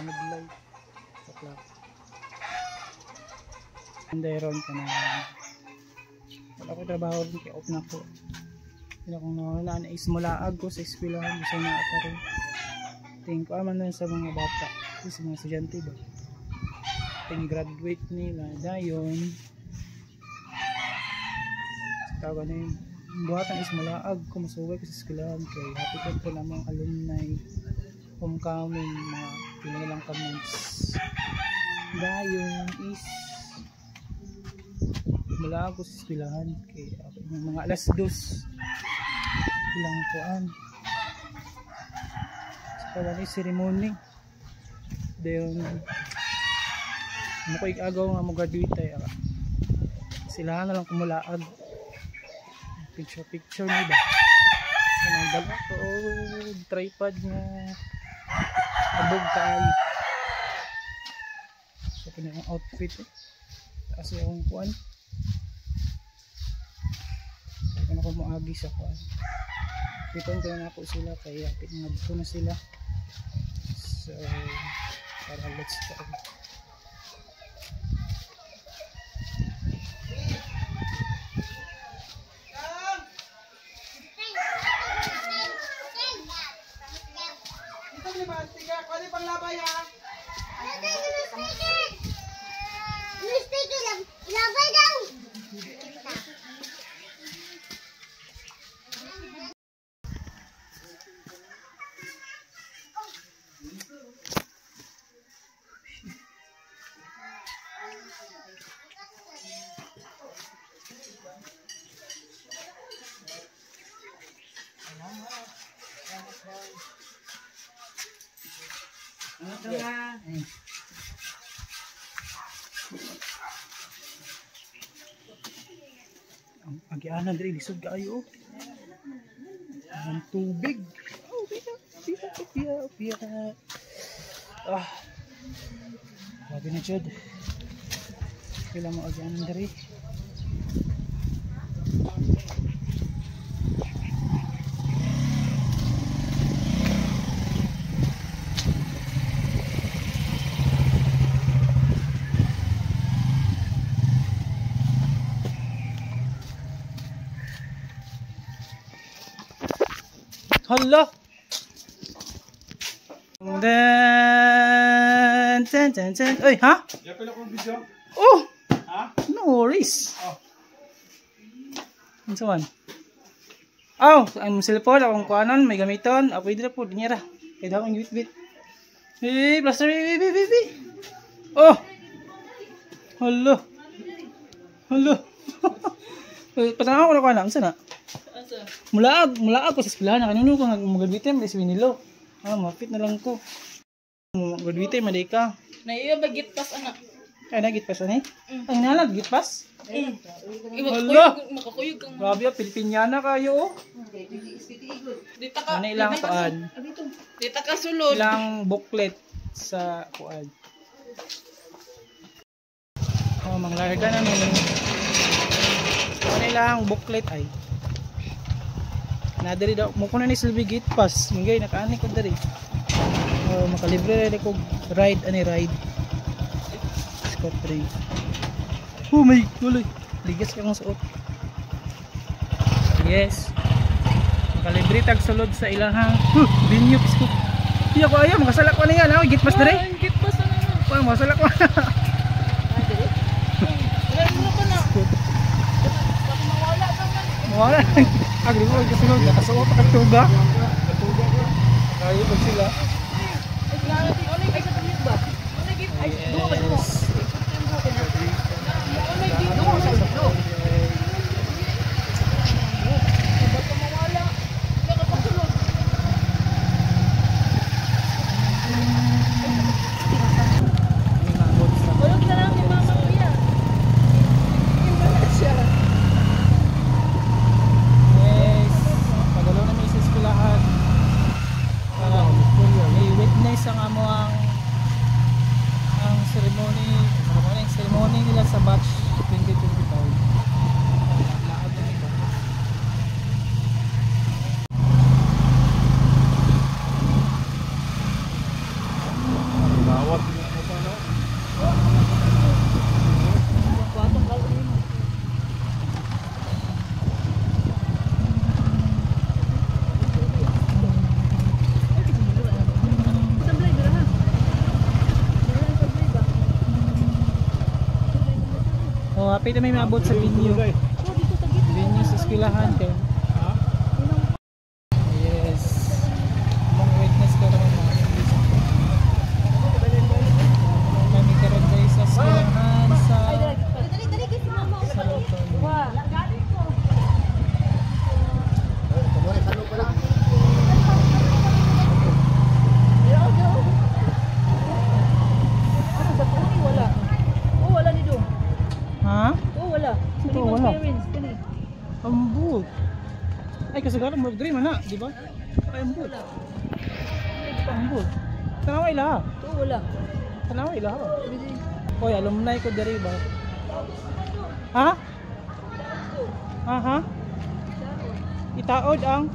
Pamidlay. Joke lang. Anday ron ka na. Wala ko trabaho rin kay off na ko. Hindi akong nawala na is mulaag ko sa eskwelahan bisa na ata rin. Tingin ko aman nun sa mga bata, sa mga estudyante ba. Ting graduate nila dayon. Tawag na yun. Buhatan is mulaag ko masuway ko sa eskwelahan kay happy ko po namang alumni homecoming mga pila na lang ka months. Dayon is mulaag ko sa eskwelahan kay ako mga alas 2 ilang kuan. Sa tawag ni ceremony. Dayon mo ko agaw nga mo graduate ay sila na lang kumulaag. Picture picture ni ba. Nagdala ko tripod nga abog kaayo. So kini ang outfit eh. Taas yung kuan. Ano ko moagi sa kuan. Dito ko na ako sila kay hapit nga dito na sila. So para let's go. Ang agianan diri lisod kaayo. Ang tubig. Oh, biya, biya, biya, biya. Ah. Grabe na jud. Kailangan mo agianan diri. Hala. Dan tan tan tan. Oy, ha? Oh. Ha? No worries. Oh. Unsa man? Oh, ang cellphone akong kuanon may gamiton. Ah, pwede ra po niya ra. Kay daw ang bit-bit. Hey, plaster baby baby. Oh. Hala. Hala. Patanaw ko na kuan unsa na? Mulaag, mulaag ko sa eskwelahan kanuno ko mag-graduate man is Winilo. Ah, mapit na lang ko. Mag-graduate man di ka. Naiya ba git pass anak? Ay na git pass ani? Ang nalag git pass? Hala. Makakuyog kang. Grabe, Pilipiniana kayo. Dita ka. Ano ilang kuan? Dita ka sulod. Ilang booklet sa kuan. Oh, manglarga na ni. Ano ilang booklet ay? Na diri daw mo kuno ni silbi gate pass mingay nakaani ko diri. Oh, makalibre ra ko ride ani ride. Scott 3. Oh my guloy. Ligas ka kang suot. Yes. Makalibre tag sulod sa ilahang venue pisko. Iya ko ayaw makasala ko niya na gate pass diri. Gate pass ana. Wa makasala ko. Diri. Wala ko na. Mawala ka man. Mawala. Agri mo kasi mo nakasuot ka tuga. Kayo pag sila. Ay sa paglit ba? Ay duha ba mo? Ang amo ang ceremony Hapit na may maabot sa venue. Venue sa eskwelahan kay. Yes. Mong witness karon mga English. Kami karon guys sa eskwelahan sa Dali, dali, guys, mama. sa Lawton. Ano sa tuni wala. Oh, wala ni do. Ha? Oh, wala. Ito, Kani wala. parents kani. Ambot. Ay kasagaran mo dream ana, di ba? Ay ambot. Ambot. Tanawa ila. Oh, wala. Tanawa ila. Oy, alumni ko diri ba? Ha? Aha. Itaod ang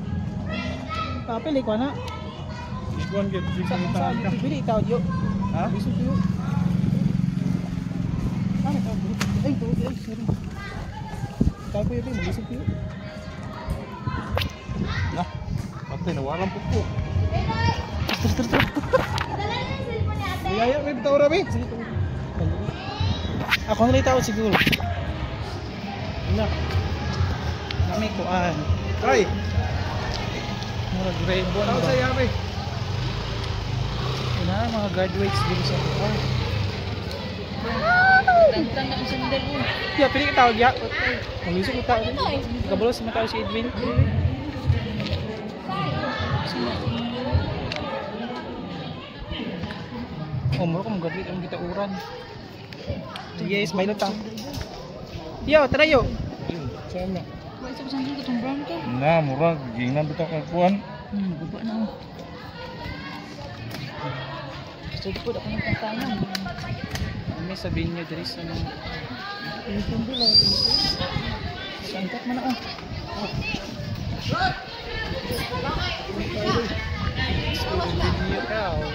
papel ko na. Ikuan gid Sa YouTube dili itaod yo. Ha? Biso tuyo. Ano itaod? Ay, tuyo, ay, sorry. Tayo ko yun, biso tuyo. Na. Patay na walang pupo. Tara, tara, tara. Yaya may bitaw ra bi. Sige, tuyo. Ako na lang itaod siguro. Na. Nami kuan. Ay, Murag rainbow tao na sa ba? yabi. Ina, mga graduates dito sa kuan. Tantang na ang sandal mo. Ya, pili ka tawag ya. Magisog ko tao. Kabalo sa mga tao si Edwin. Oh, mura ko mag-graduate ang gitauran. Yes, may lutang. Yo, tara yo. Saan na? Wala sa sandal katong brown to. Na, murag gingnan bitaw kay kuan. Baba na. Oh. Sugpod ako ng tantangan. Kami sa venue diri sa mga Sangkat man ako. School venue ka. Oh.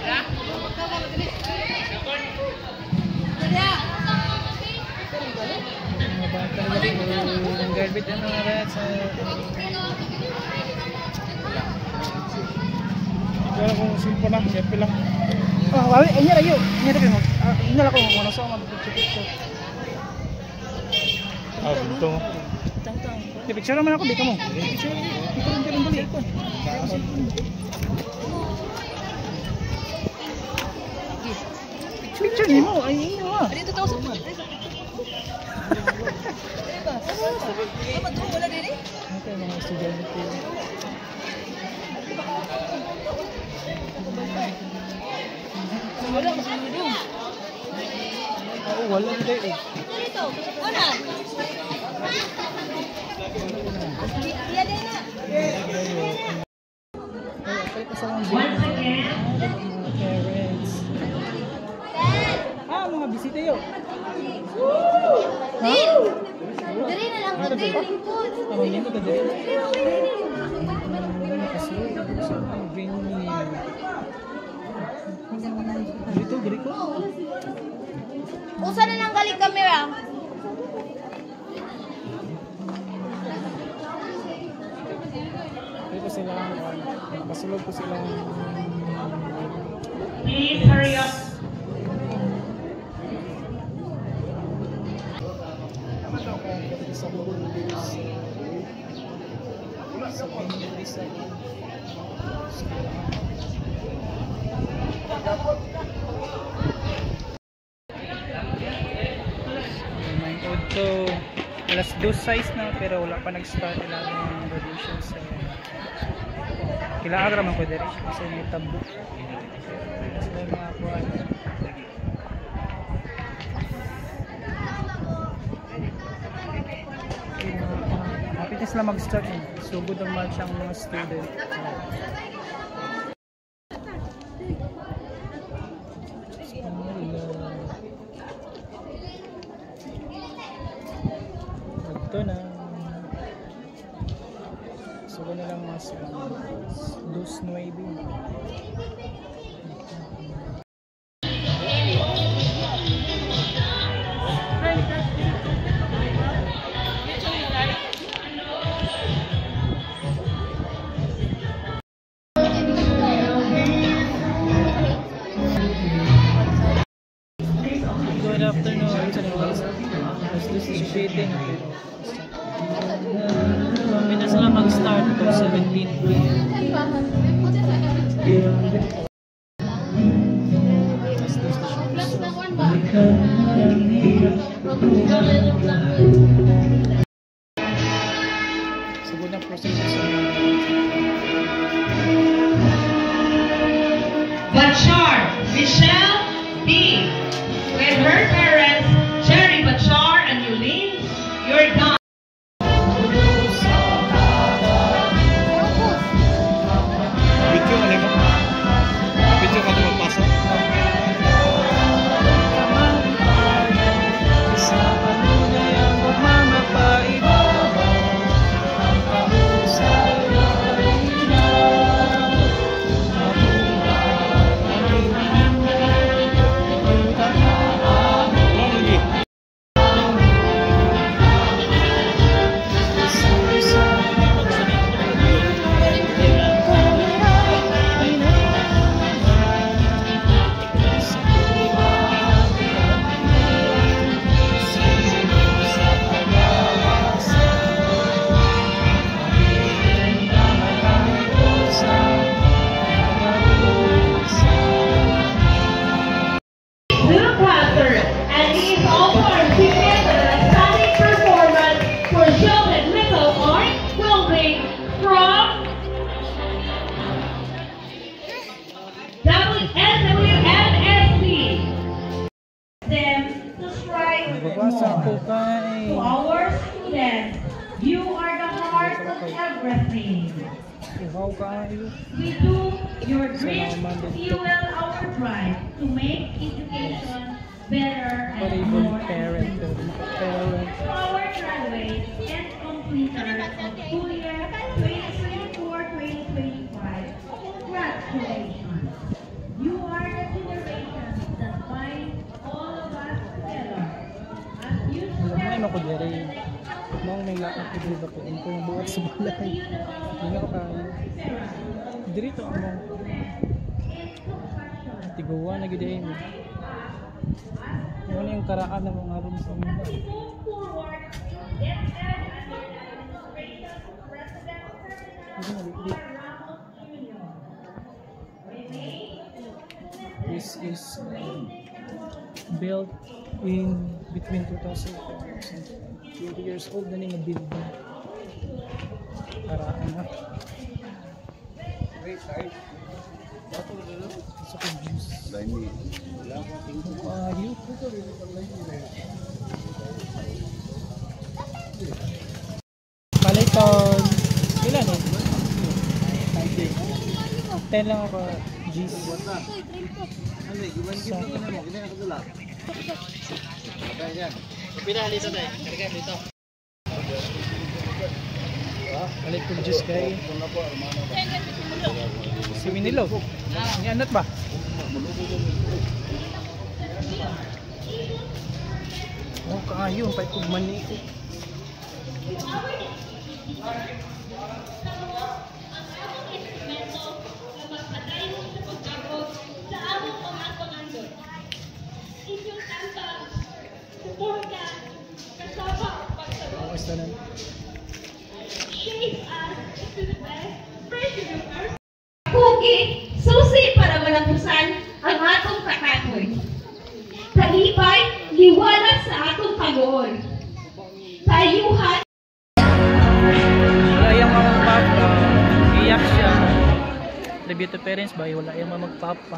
Mga bata ang graduate ang mga bata sa Ikaw kung cellphone na, selfie lang. Oh, wawi, ay niya rayo. Niya rayo mo. Ah, niya lang ko mo sa mga picture picture. Ah, dito. Tantang. Di picture naman ako, di ka mo. Picture. Picture dali dali. Picture ni mo, ay inyo ah. Dito tao sa picture. Sa picture. Dili ba? Tama to wala dili. Okay, mga estudyante. Wala mas do. Oo, wala na eh. Dito. Wala. Iya din na. Ay, okay pa sa mga mga parents. Ah, mga bisita yo. Ha? Diri na lang ko, diri lingkod. Ang lingkod na diri. Kasi, ang venue. Dito, diri ko. Usa na lang gali kamera. Dito sila, nakasulog ko silang Please hurry up. Sa sa venue sa Ito, alas 2 size na pero wala pa nag-start nila ng graduation sa kailangan raman ko diri kasi may tabo sila yung mga kuwan. Hapit na sila mag-start eh. Sugod ang match ang mga student. Ito na. Sugod na lang mga 2:09. Good afternoon sa guys. Alas dos na siya. 17 p.m. Sugod na process sa Bachar, Michelle B. With her parents, Jerry Bachar and Yulene, you're done. Video ano mo? Video ka na magpasok? Sa kanunay ang pagmamapaibabaw, ang kahusay ay Ano lagi? Luke Pastor, and he is also a recipient of an outstanding performance for Sheldon Little Art Welding from SWMSC. Them to strive Babasa more. ko kay To our students, you are the heart of everything. Uhaw kaayo. We do your dreams Salamat dito. fuel our drive to make education better What and even more parent, pero di maka-parent. To our graduates and completers of school year 2024-2025, congratulations. You are the generation that binds all of us together. As you Wala step man ako diri. Maong may laak ko diri ba ko ko buhat sa balay. Di na ko kaya. Diri to among tiguan na gid ay. Mo na yung karaan ng mga room sa mga. We move forward through DepEd under the administration of President Ferdinand Hindi na, di. R. Ramos Jr. Remain This is built in between 2000 and 20 years old na ni nga building. Karaan na. Sa kong views. Ayo. Paliton. Ilan eh? 10 lang ako. G's. Sa Dito. Palit ko juice kay si Winnie. Ni anat ba? Oh, kaayo ang palit kog mani. Instrumento na magpadayon sa pagtabok sa among mga pangandoy. Inyong tantang, suporta, kasama ang pagsagot. Oh, esta na. Shape us into the best version of ourselves. Cookie, susi para malapusan ang atong kakakoy. Kalipay, liwanag sa atong kagoon. Tayuhan, Wala yung mga papa. Iyak siya. Tribute to parents ba? Wala yung mga magpapa.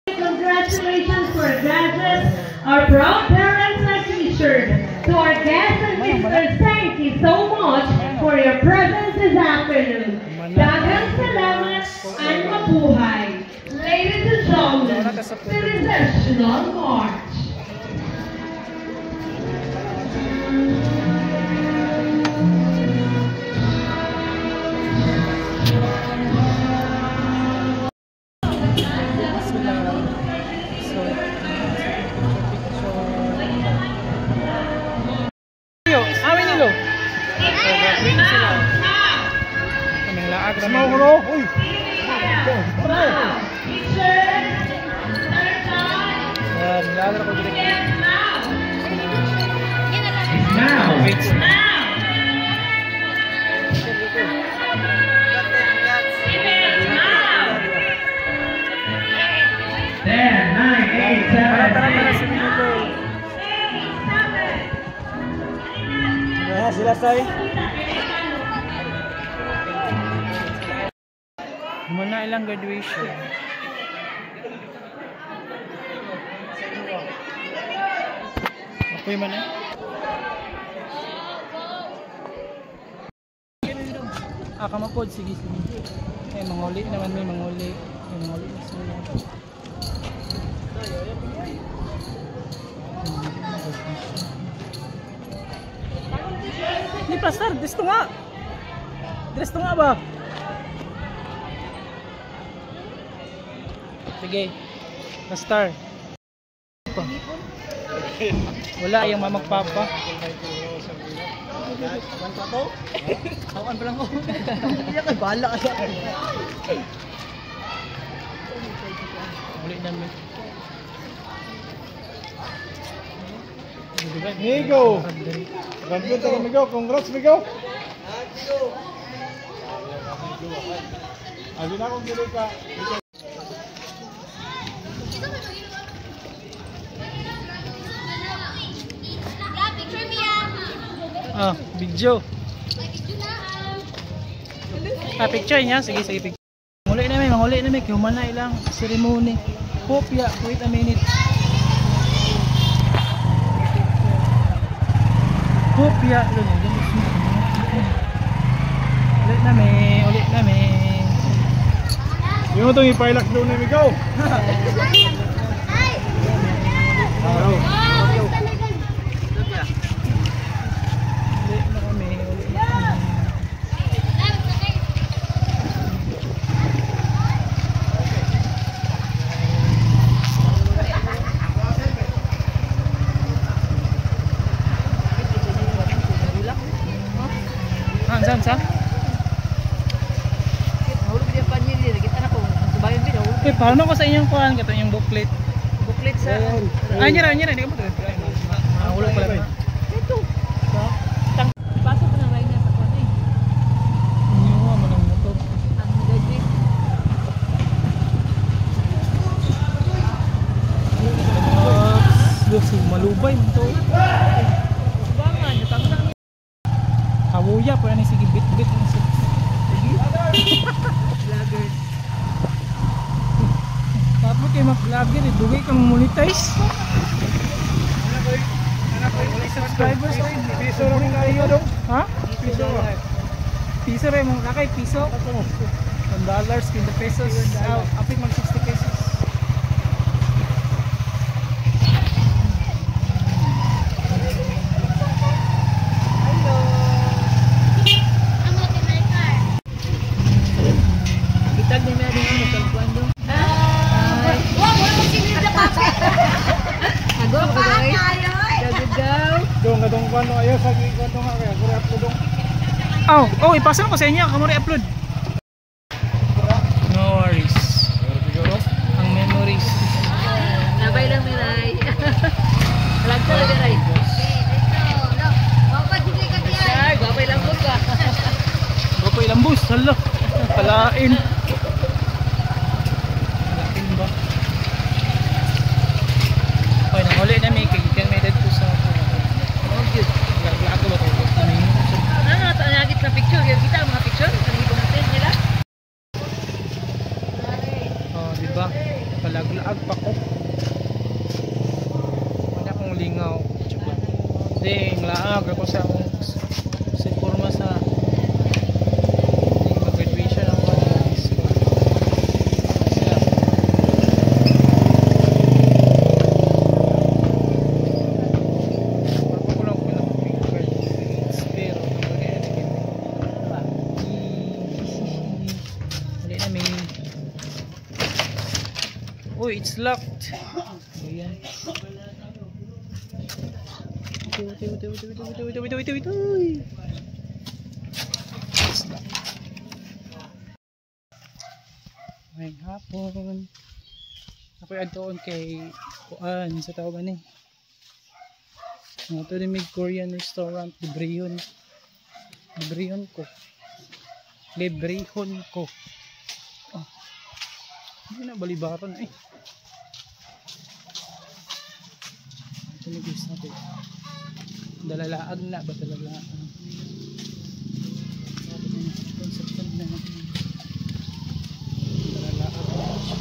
Congratulations for graduates, our proud parents and teachers. To our guests and visitors, thank you so much for your presence this afternoon. Daghang salamat and mabuhay. Ladies and gentlemen, the recessional march. Sila. So, picture, picture. Yo, amin nilo. So, graduate na sila. Kaming laag na Samaw ko no? Uy! Teacher, Yan, laag na ko direct. Now. Wait. Now. Lasay. Muna ilang graduation. Apoy man eh. Ah, kamapod. Sige, sige. Eh, manguli naman may manguli. May manguli na sila. Ni Pastor, gusto nga. Dress to nga ba? Sige. Pastor. Wala yung mamag papa. Awan pa lang ko. Hindi ka bahala ka. Uli namin. Migo! Graduate ka, Migo. Congrats, Migo! Abi na akong dili ka. Ah, video. Ah, picture niya. Sige, sige, picture. Manguli na may, manguli na may. Human na ilang ceremony. Popya, wait a minute. Popya. Ulit na may, ulit na may. Yung itong ipailak doon na, Migo. Ulit na kami, ulit na kami. Ah, saan, saan? Nahulog din ang panyo nila. Kita na ko. Subayon din. Nahulog. Eh, paano ko sa inyong kuhan? Kato yung booklet. Booklet sa... Ay, nyera, nyera. Hindi ka mo ito. Mahulog pala. Ito. Pasok ko ng line niya sa kuwan eh. Inyo, manang motor. Ang graduate. Oops, malubay man to. Subangan. Natangtang. Hawuya, pero ni sige bit-bit ni sige. Vloggers. Tapos kay mag-vlogger, eh, dugi kang monetize. Subscribers, oy. Piso rin kayo dong. Ha? Piso ra. Piso rin, mga kakay, piso. $1, 20 pesos. Ah, apit mag 60 pesos. Itag ni Mary ang magkagkuhan doon. Ago, mga Gagod daw. Dong, kadong kwano ayo sa kwano nga kaya kuri upload dong. Oh, oh, ipasa ko sa inyo, kamo upload. No worries. Siguro. Ang memories. Nabay lang ni Ray. Alag talaga Ray. Sir, gwapay lang po ka. Gopo ilang bus, hala. Palain. Palain ba? Okay, nanguli na may kay may dad ko sa Oh, cute. Laglag ba ko? Ano, nagit na picture. Kita ang mga picture. Ang ibang nila. Oh, di ba? Palaglaag pa ko. Wala akong lingaw. Ding, laag ako sa akong sa forma sa mag-graduation ako sa high school. Siya. Wala ko lang kung nag-graduate pero Uli na may. Uy, it's locked. Ayan. Wait, wait, wait, wait, wait, wait, wait, wait, wait, wait. It's locked. May hapon. Ako'y adtoon kay kuan sa tawag ani. Nga to may Korean restaurant, Librehon. Librehon ko. Librehon ko. Oh. Hindi na balibaran eh. Ito na guys natin. Dalalaag na ba dalalaag? Dalalaag na siya.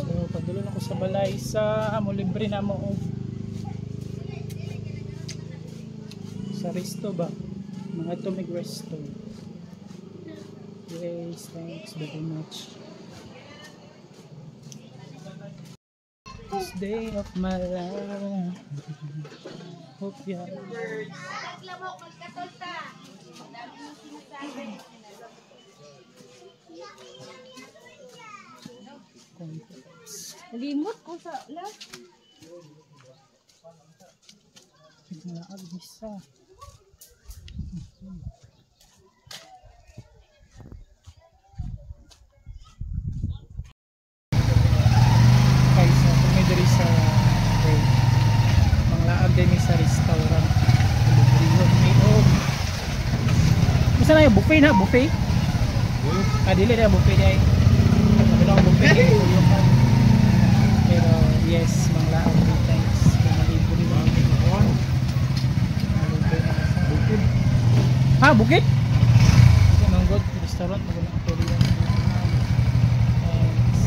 So padulong ako sa balay sa amo libre na mo og sa resto ba? Mga tumig resto. Yes, thanks very much. This day of my life. Hope you Limot ko sa last. Nalaag isa. Guys, kung may diri sa road, manglaag din sa restaurant. Librehon mi og. Unsa na yung buffet na? Buffet? Ah, dili na buffet di ay. Sabi lang buffet kay tuyukan. Pero yes, manglaag din, thanks. Kung malibre mo. Malibre na sa Bukid. Ha, bukid? Bukid manggod restaurant magud ang Korean. Thanks.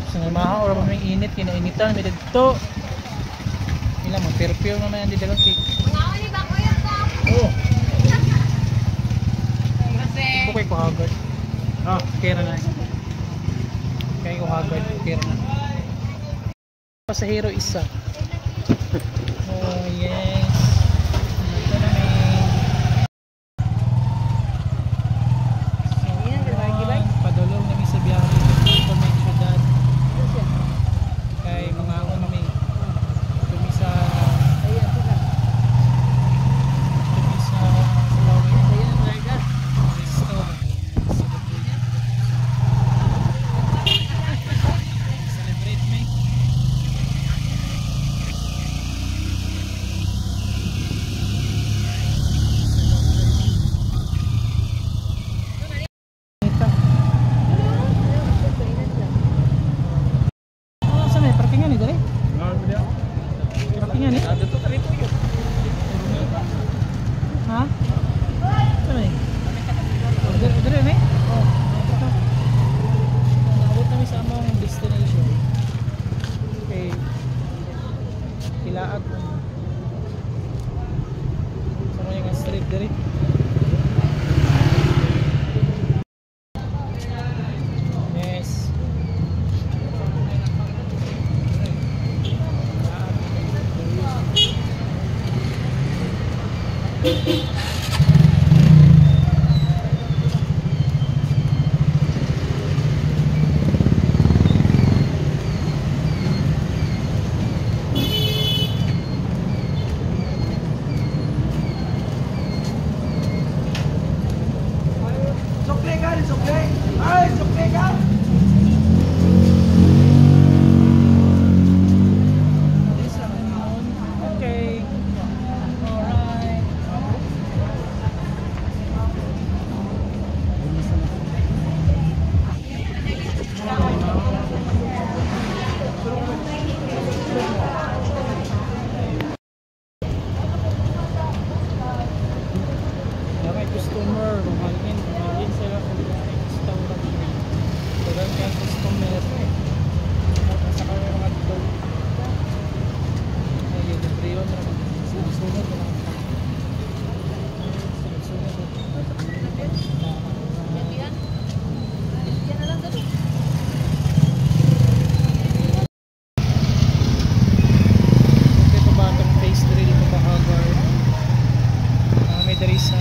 Sa mahaw or may init kinainitan may didto. Ila mo perfume naman ang didalo cake. Oh. Bukay ko hagad. Ah, Kera na. Kaya ko hagad, kera na. Pasahero isa. Oh yes. Ito na may. So, padulong na mi sa biyahe dito may syudad. Kay mga mi. Tumi sa resto. Celebrate me. Ito. Oh, sa may parkingan ni dere? Parkingan ni? Ha? Sa may? Order, order ni? Oh, ito. Naabot kami sa among destination. Okay. Kilaag. Sa mga street dere. Yes. Sukli ka, sukli! Ay, sukli ka! Okay. Alright. May customer, mahalin, mahalin sila kung may restaurant. Dagan kay customer. Sa kami mga dito. Ay, libre yun. Sunod-sunod na lang. Sunod-sunod. Yan na lang gabi. Okay pa ba itong phase 3 dito ba Haggard? May diri sa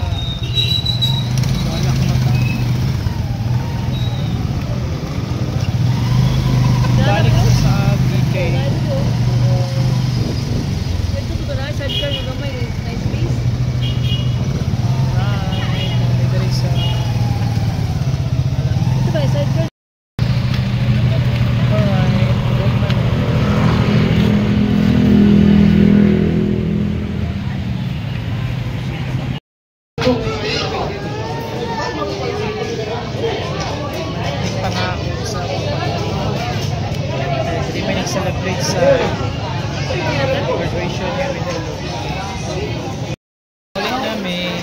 wala ko mata. Pangako sa hindi may nag-celebrate sa graduation niya with the. Ulit namin.